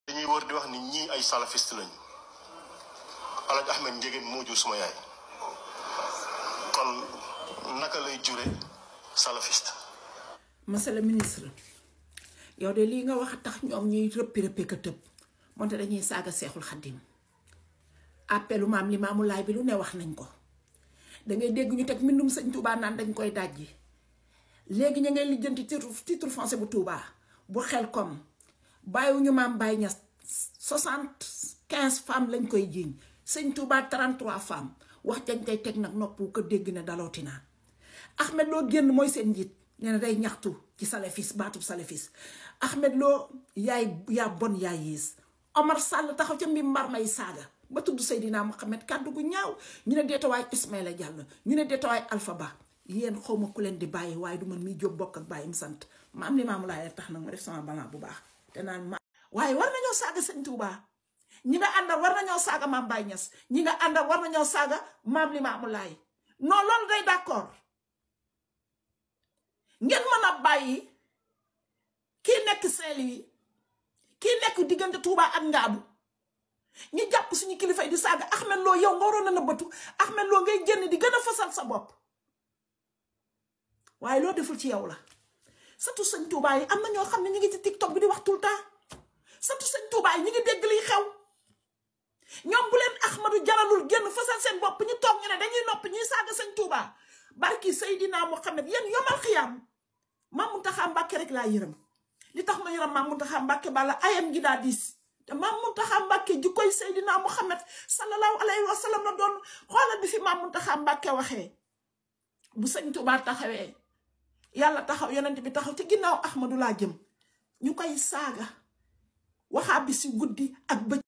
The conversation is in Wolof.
dañuy wër di wax ni ñii ay salafiste lañu Alaaji Ahmed Ndiéguène moo jur suma yaay kon naka lay jure salafiste. monsieur le ministre yow de lii nga wax tax ñoom ñuy rëppi ka tëb moonte dañuy saaga seexul xaddim appelu maam Limaamu Laay bi lu ne wax nañ ko dangay dégg ñu teg mbindum sëñ Touba naan dañ koy dajji léegi ñu ngay lijjanti titre foncier bu Touba bu xel comme bàyyiwuñu maam Baye Niass 75 femmes lañ koy jiiñ sëñ Touba 33 femmes wax jañ tey teg nag nopp ko dégg ne dalooti naa Ahmed Lo génn mooy seen njiit nee na day ñaxtu ci salafis baatub salafis Ahmed Lo yaa bon yaa yiis Omar Sall taxaw ca mimbar may saaga ba tudd Seydina Mohamed kàddu gu ñaaw ñu ne deetawaay Ismaïla Diallo ñu ne deetawaay Alpha Ba yéen xawma ku leen di bàyyi waaye du man miy jóg bokk ak bàyyi mu sant maam Limaamu Laay tax nag ma def sama balan bu baax te naan ma waaye war nañoo saaga sëñ Touba ñi nga àndal war nañoo saaga maam Baye Niass ñi nga àndal war nañoo saaga maam Limaamu Laay non loolu day d'accord ngeen mën a bàyyi kii nekk Saint-Louis kii nekk diggante Touba ak Ngaabu ñu jàpp suñu kilifa yi di saaga Ahmed Lo yow nga waroon a nëbbatu Ahmed Lo ngay génn di gën a fasal sa bopp waaye loo deful ci yow la surtout sëñ Touba yi am na ñoo xam ne ñu ngi ci TikTok bi di wax tout le temps surtout sëñ Touba yi ñu ngi dégg liy xew ñoom bu leen Ahmadu jaralul génn fasal seen bopp ñu toog ñu ne dañuy noppi ñuy saaga sëñ Touba barki Seydina Mohamed yéen yomal xiyaam Maam Muntaxa Mbàkke rek laa yërëm li tax ma yërëm Maam Muntaxa Mbàkke bala ayam gi daa diis te Maam Muntaxa Mbàkke ji koy Seydina Mohamed sallallahu alayhi wa sallam la doon xoolal bi fi Maam Muntaxa Mbàkke waxee bu sëñ Touba taxawee yàlla taxaw yonent bi taxaw ci ginnaaw Ahmadu laa jëm ñu koy saaga waxaa bi si guddi ak bëccëg